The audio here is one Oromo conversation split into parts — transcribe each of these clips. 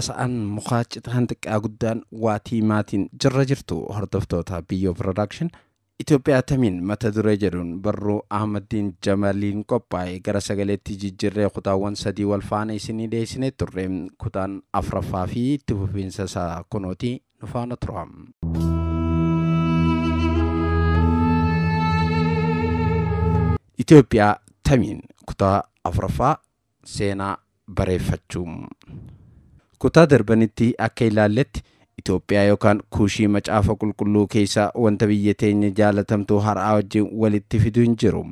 Kormaa sa'aan mukaa citaan xiqqaa guddaan waatii maatiin jirra jirtu hordoftoota Biyyoo Production. Itoophiyaa tamiin mata duree jedhuun barruu Ahmadiin Jamaliin qophaa'e gara sagaleetti jijjiirree kutaawwan sadii wal faana isinii dhiyeessinee turre. Kutaan afuraffaa fi itti fufiinsa isaa kunootii nu faana tura. Itoophiyaa tamiin kutaa afuraffaa seenaa bareeffachuu. Kutaa darbanitti akka ilaalletti Itoophiyaa yookaan Kuushii macaafa qulqulluu keessaa wanta biyya teenya jaalatamtuu har'aa wajjin walitti fidu hin jiru.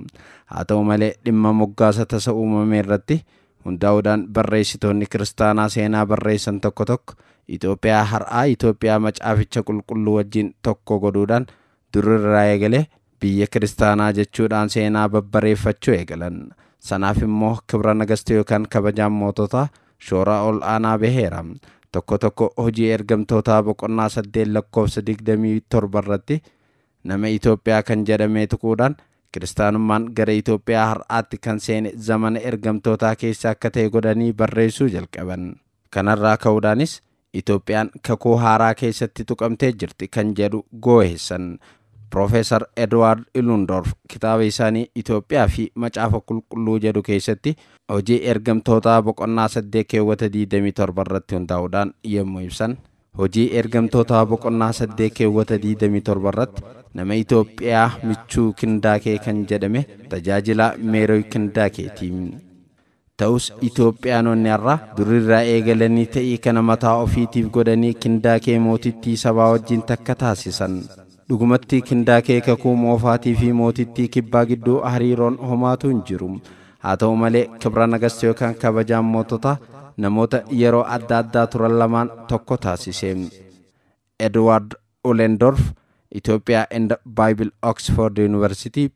Haa ta'u malee dhimma moggaasa tasa uumame irratti hundaa'uudhaan barreessitoonni kiristaanaa seenaa barreessan tokko tokko Itoophiyaa har'aa Itoophiyaa macaaficha qulqulluu wajjin tokko godhuudhaan durirraa eegalee biyya kiristaanaa jechuudhaan seenaa babbareeffachuu eegalan. Sanaaf immoo kibra nagasta yookaan kabajaan moototaa shoora ol aanaa baheera. Tokko tokko hojii ergamtootaa boqonnaa 8 lakkoofsa 27 irratti nama Itoophiyaa kan jedhame tuquudhaan kiristaanummaan gara Itoophiyaa har'aatti kan seene zamana ergamtootaa keessa akka ta'e godhanii barreessuu jalqaban. Kanarraa ka'uudhaanis Itoophiyaan kakuu haaraa keessatti tuqamtee jirti kan jedhu goohessan. Profeesar Edward Ilundorf kitaaba isaanii Itoophiyaa fi Macaafa Qulqulluu jedhu keessatti hojii ergamtootaa boqonnaa 8 keewwata 27 irratti hundaa'uudhaan yommuu ibsan, hojii ergamtootaa boqonnaa 8 keewwata 27 irratti nama Itoophiyaa michuu Kindaakee kan jedhame tajaajila Meerooy Kindaakeeti. Ta'us Itoophiyaanonni har'aa durirraa eegalanii ta'ii kana mataa ofiitiif godhanii Kindaakee mootittii sabaa wajjin takka taasisan. Dhugumatti Kindaakee kakuu moofaatii fi mootittii kibbaa gidduu hariiroon homaatu hin jiru. Haa ta'u malee kibra nagasta yookaan kabajaan moototaa namoota yeroo adda addaa turan lamaan tokko taasise. Edward Ullendorf, Ethiopia and Bible, Oxford University.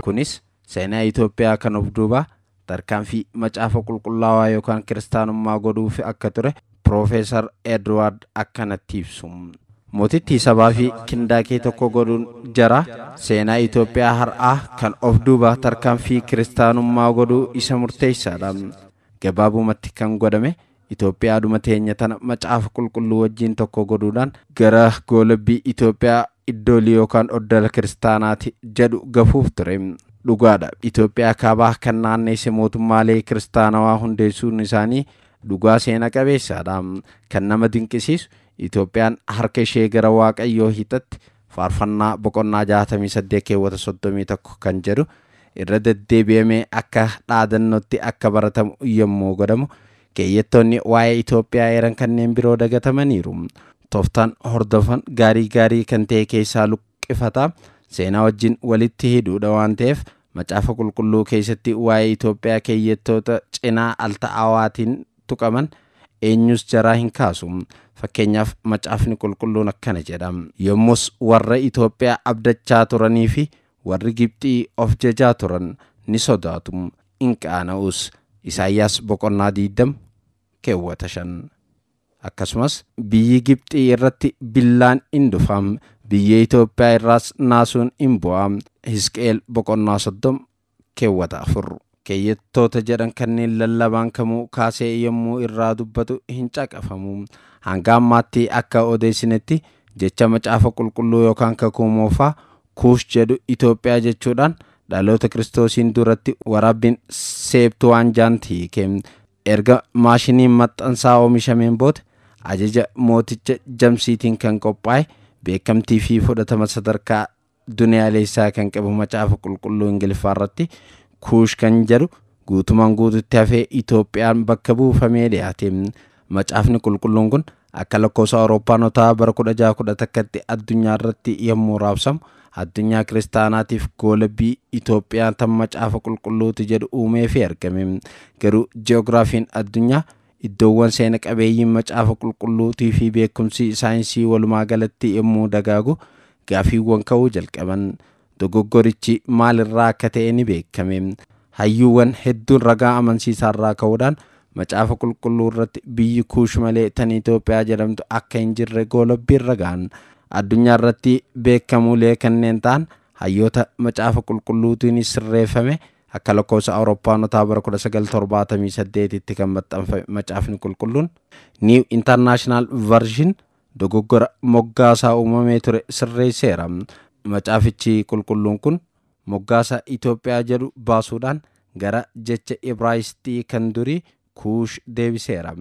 Kunis seenaa Itoophiyaa kan of duubaa tarkaanfii macaafa qulqullaawaa yookaan kiristaanummaa godhuuf akka ture Profeesar Edward akkanatti ibsu. Mootittii sabaa fi Kindaakee tokko godhuun jara seenaa Itoophiyaa har'aa kan of duuba tarkaanfii kiristaanummaa godhuu isa murteessaadha. Gabaabumatti kan godhame Itoophiyaa dhuma teenya tana macaafa qulqulluu wajjin tokko godhuudhaan gara goolabbii Itoophiyaa iddoolii yookaan oddala kiristaanaati jedhu gafuuf ture. Dhugaadha. Itoophiyaa kaabaa kan naanneesse mootummaalee kiristaanawaa hundeessuun isaanii dhugaa seena qabeessaadha. Kan nama dinqisiisu Itoophiyaan harka ishee gara Waaqayyoo hiixatti faarfannaa boqonnaa 68 keewwata 31 kan jedhu irra deddeebi'amee akka dhaadannootti akka baratamu yommuu godhamu keeyyattoonni waa'ee Itoophiyaa eeran kanneen biroo dagatamaniiru. Tooftaan hordofan gaarii gaarii kan ta'e keessaa luqqifata seenaa wajjin walitti hidhuudha waan ta'eef macaafa qulqulluu keessatti waa'ee Itoophiyaa keeyyattoota cinaa alta'aawaatiin tuqaman eenyus jaraa hin kaasu. Fakkeenyaaf macaafni qulqulluun akkana jedha. Yommus warra Itoophiyaa abdachaa turanii fi warri Gibxii of jajaa turan ni sodaatu, in qaana'us. Isaayyaas boqonnaa 20 keewwata 5. Akkasumas biyyi Gibxii irratti billaan in dhufam, biyya Itoophiyaa irraas naasuun in bu'a. Hisqeel boqonnaa 30 keewwata 4. Keeyyattoota jedhan kanneen lallabaan kamuu kaasee yommuu irraa dubbatu hin caqafamu. Hanga ammaatti akka odeessinetti jecha macaafa qulqulluu yookaan kakuu moofaa Kuush jedhu Itoophiyaa jechuudhaan dhaloota Kiristoosiin duratti waraabbiin Seeptuwaanjaant hiike. Erga maashiniin maxxansaa oomishameen booda ajaja mooticha Jamsiitiin kan qophaa'e beekamtii fi fudhatama sadarkaa duniyaalessaa kan qabu macaafa qulqulluu Ingiliffaa irratti Kuush kan jedhu guutumaan guututti hafee Itoophiyaan bakka buufamee dhiyaate. Macaafni qulqulluun kun akka lakkoofsa Awurooppaanotaa bara 1611tti addunyaa irratti yommuu raabsamu addunyaa kiristaanaatiif goolabbii Itoophiyaa tan macaafa qulqulluuti jedhu uumee fi argame. Garuu ji'oogiraafiin addunyaa iddoowwan seena qabeeyyiin macaafa qulqulluutii fi beekumsi saayinsii walumaa galatti yommuu dagaagu gaafiiwwan ka'uu jalqaban. Dogoggorichi maalirraa akka ta'e ni beekame. Hayyuuwwan hedduun ragaa amansiisaarraa ka'uudhaan macaafa qulqulluu irratti biyyi Kuush malee tan Itoophiyaa jedhamtu akka hin jirre goolabbiin ragaan. Addunyaa irratti beekamuulee kanneen ta'an hayyoota macaafa qulqulluutiin sirreeffame Akka lakkoofsa Awurooppaanotaa bara 1978tti kan maxxanfame Macaafni Qulqulluun New International Version dogoggora moggaasaa uumamee ture sirreesseera. Macaafichi qulqulluun kun moggaasa Itoophiyaa jedhu baasuudhaan gara jecha Ibraayisxii kan durii Kuush deebiseera.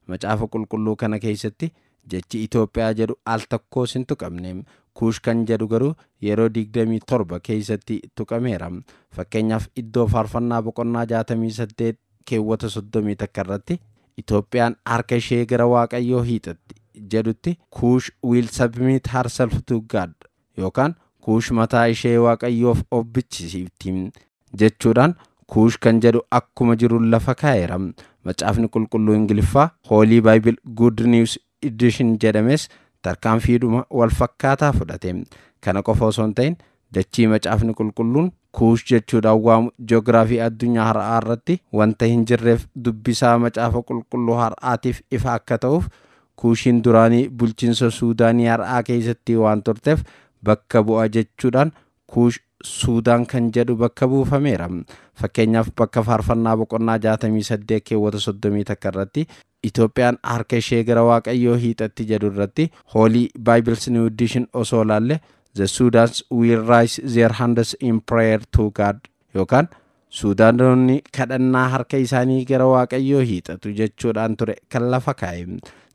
Macaafa qulqulluu kana keessatti jechi Itoophiyaa jedhu al tokkoos hin tuqamne. Kuush kan jedhu garuu yeroo 27 keessatti tuqameera. Fakkeenyaaf iddoo faarfannaa boqonnaa 68 keewwata 31 irratti Itoophiyaan harka ishee gara Waaqayyoo hiixatti jedhutti Kuush will submit herself to God yookaan Kuush mataa ishee Waaqayyoof of bichisiifti jechuudhaan Kuush kan jedhu akkuma jiru lafa kaa'eera. Macaafni qulqulluu Ingiliffaa Holy Bible Good News Edition jedhames tarkaanfiidhuma wal fakkaataa fudhate. Kana qofa osoo hin ta'in dachii macaafni qulqulluun Kuush jechuudhaan waamu ji'oogiraafii addunyaa har'aa irratti wanta hin jirreef dubbisaa macaafa qulqulluu har'aatiif ifa akka ta'uuf Kuushiin duraanii bulchiinsa Suudaanii har'aa keessatti waan turteef bakka bu'a jechuudhaan Kuush Suudaan kan jedhu bakka buufameera. Fakkeenyaaf bakka faarfannaa boqonnaa 68 keewwata 31 irratti Itoophiyaan harka ishee gara Waaqayyoo hiixatti jedhu irratti Holy Bibles New Edition osoo laalle The Sudans will raise their hands in prayer to God yookaan Suudaanonni kadhannaa harka isaanii gara Waaqayyoo hiixatu jechuudhaan ture kan lafa kaa'e.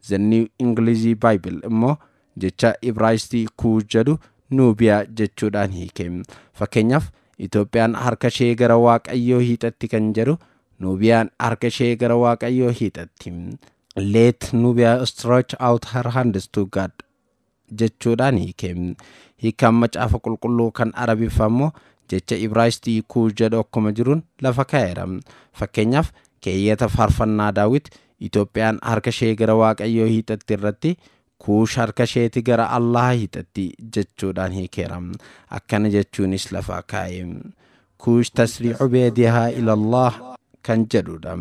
The New English Bible immoo jecha Ibraayistii Kuush jedhu Nuubiyaa jechuudhaan hiike. Fakkeenyaaf Itoophiyaan harka ishee gara Waaqayyoo hiixatti kan jedhu Nuubiyaan harka ishee gara Waaqayyoo hiixatti. Let Nubia stretch out her hands to God jechuudhaan hiike. Hiikaan macaafa qulqulluu kan Arabiffaa immoo jecha Ibraayistii Kuush jedhu akkuma jiruun lafa kaa'eera. Fakkeenyaaf keeyyata faarfannaa Daawit Itoophiyaan harka ishee gara Waaqayyoo hiixatti irratti Kuush harka isheeti gara Allaha hiixatti jechuudhaan hiikeera. Akkana jechuunis lafa kaa'e. Kuush tasriicu beedihaa ilallah kan jedhudha.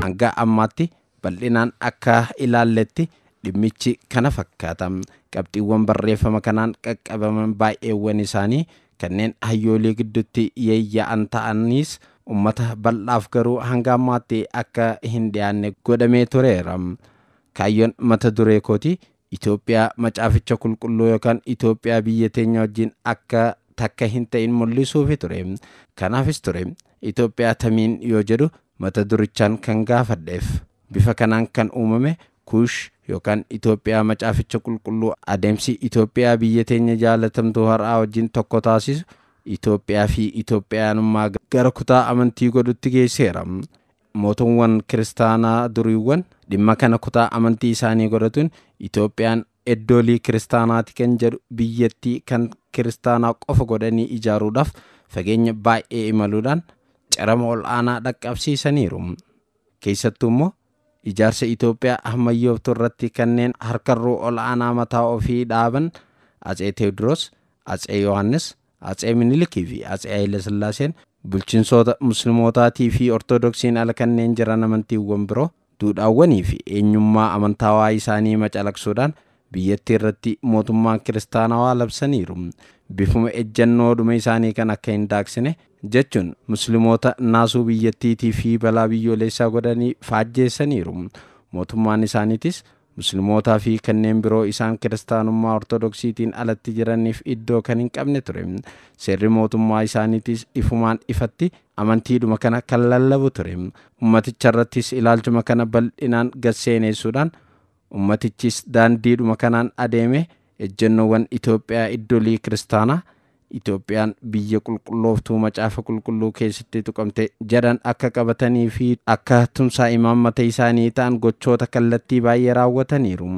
Hanga ammaatti bal'inaan akka ilaalletti dhimmichi kana fakkaata. Qabxiiwwan barreeffama kanaan qaqqabaman baay'eewwan isaanii kanneen hayyoolii gidduutti yeeyya'an ta'anis ummata bal'aaf garuu hanga ammaatti akka hin dhiyaanne godhamee tureera. Kaayyoon mata duree kooti Itoophiyaa macaaficha qulqulluu yookaan Itoophiyaa biyya teenya wajjin akka takka hin ta'in mul'isuufi ture. Kanaafis ture Itoophiyaa tamiin yoo jedhu mata durichaan kan gaafadheef. Bifa kanaan kan uumame Kuush yookaan Itoophiyaa macaaficha qulqulluu adeemsi Itoophiyaa biyya teenya jaalatamtuu har'aa wajjin tokko taasisu Itoophiyaa fi Itoophiyaanummaa gara kutaa amantii godhutti geesseera. Mootummaan kiristaanaa duriiwwan dhimma kana kutaa amantii isaanii godhatuun Itoophiyaan eddoolii kiristaanaati kan jedhu biyyattii kan kiristaanaa qofa godhanii ijaaruudhaaf fageenya baay'ee imaluudhaan carama ol'aanaa dhaqqabsiisaniiru. Keessattuu immoo ijaarsa Itoophiyaa ammayyooftuu irratti kanneen harkarruu ol'aanaa mataa ofii dhaaban Atsee Teewodiroos, Atsee Yohaannis, Atsee Minilikii fi Atsee Hayilasillaaseen bulchiinsoota musliimootaatii fi ortodoksiin ala kanneen jiran amantiiwwan biroo duudhaawwanii fi eenyummaa amantaawaa isaanii macalaqsuudhaan biyyattii irratti mootummaan kiristaanawaa labsaniiru. Bifuma ejjennoodhuma isaanii kan akka hin daaksine jechuun musliimoota naasuu biyyattiitii fi balaa biyyoolessaa godhanii faajjeessaniiru. Mootummaan isaaniitis muslimootaa fi kanneen biroo isaan kiristaanummaa ortodoksiitiin alatti jiraniif iddoo kan hin qabne ture. Seerri mootummaa isaaniitis ifumaan ifatti amantiidhuma kana kan lallabu ture. Ummaticha irrattis ilaalchuma kana bal'inaan gad seenessuudhaan ummatichis daandiidhuma kanaan adeeme ejjennoowwan Itoophiyaa iddoolii kiristaanaa Itoophiyaan biyya qulqullooftuu macaafa qulqulluu keessatti tuqamte jedhan akka qabatanii fi akka tumsaa imaammata isaanii ta'an gochoota kallattii baay'ee raawwataniiru.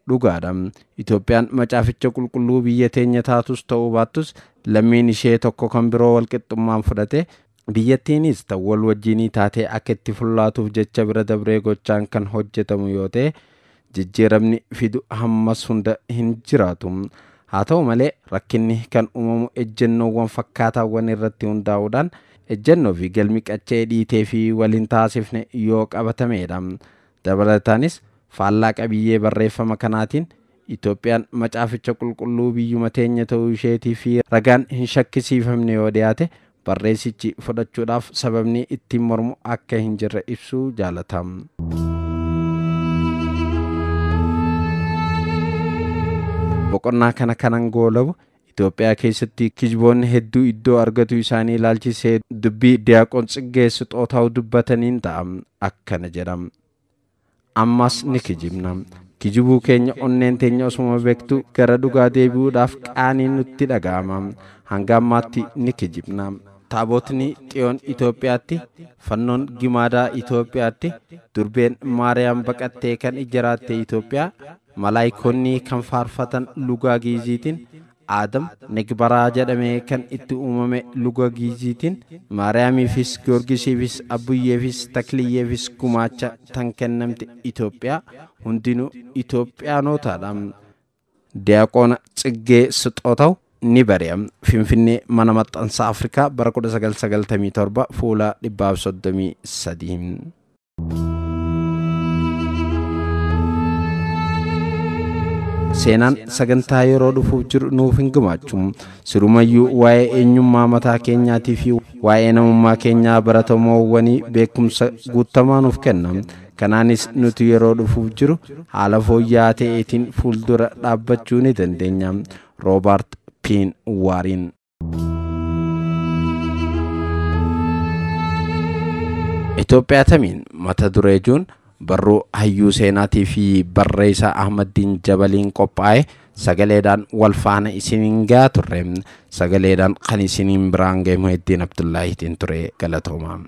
Dhugaadha. Itoophiyaan macaaficha qulqulluu biyya teenya taatus ta'uu baattus lammiin ishee tokko kan biroo walqixxummaan fudhate biyyattiinis ta'u wal wajjinii taatee akka itti fullaatuuf jecha bira dabree gochaan kan hojjetamu yoo ta'e jijjiiramni fidu hammas hunda hin jiraatu. Haa ta'u malee rakkinni kan uumamu ejjennoowwan fakkaataawwan irratti hundaa'uudhaan ejjennoo fi galmi qaccee dhiitee fi waliin taasifne yoo qabatamedha. Dabalataanis faallaa qabiyyee barreeffama kanaatiin Itoophiyaan macaaficha qulqulluu biyyuma teenya ta'uu isheetii fi ragaan hin shakkisiifamne yoo dhiyaate barreessichi fudhachuudhaaf sababni ittiin mormu akka hin jirre ibsuu jaalata. Boqonnaa kana kanan goolabu Itoophiyaa keessatti kijiboonni hedduu iddoo argatu isaanii ilaalchisee dubbii Diyaaqoon Tsiggee Sixootaw dubbataniin ta'a. Akkana jedham. Ammas ni kijibna. Kijibuu keenya onneen teenya osuma beektu gara dhugaa deebi'uudhaaf qaaniin nutti dhaga'ama. Hanga ammaatti ni kijibna. Taabotni Xiyoon Itoophiyaatti, fannoon Gimaadaa Itoophiyaatti, durbeen Maariyaam baqattee kan ijjaraatte Itoophiyaa, malaayikoonni kan faarfatan lugaa Giiziitiin, Aadam Nigbaraa jedhamee kan itti uumame luga Giiziitiin, Maariyaamiifis Giyoorgisiifis Abbuyyeefis Takliyyeefis gumaacha tan kennamte Itoophiyaa hundinuu Itoophiyaanotaadha. Diyaaqoona Tsiggee Sixootaw ni bari'a. Finfinnee mana maxxansa Afrikaa bara 1997 fuula 133. Seenaan sagantaa yeroo dhufuuf jiru nuuf hin gumaachu. Sirumayyuu waa'ee eenyummaa mataa keenyaatii fi waa'ee namummaa keenyaa baratamoowwanii beekumsa guutamaa nuuf kenna. Kanaanis nuti yeroo dhufuuf jiru haala fooyya'aa ta'eetiin fuuldura dhaabbachuu ni dandeenya. Roobaart Piin Waariin. Itoophiyaa tamiin mata duree juun barruu hayyuu seenaatii fi barreessaa Ahmaddiin Jabaliin qophaa'e sagaleedhaan wal faana isiniin gahaa turre. Sagaleedhaan kan isiniin biraan ga'e Muhiddiin Abdullaahiitiin ture. Galatooma.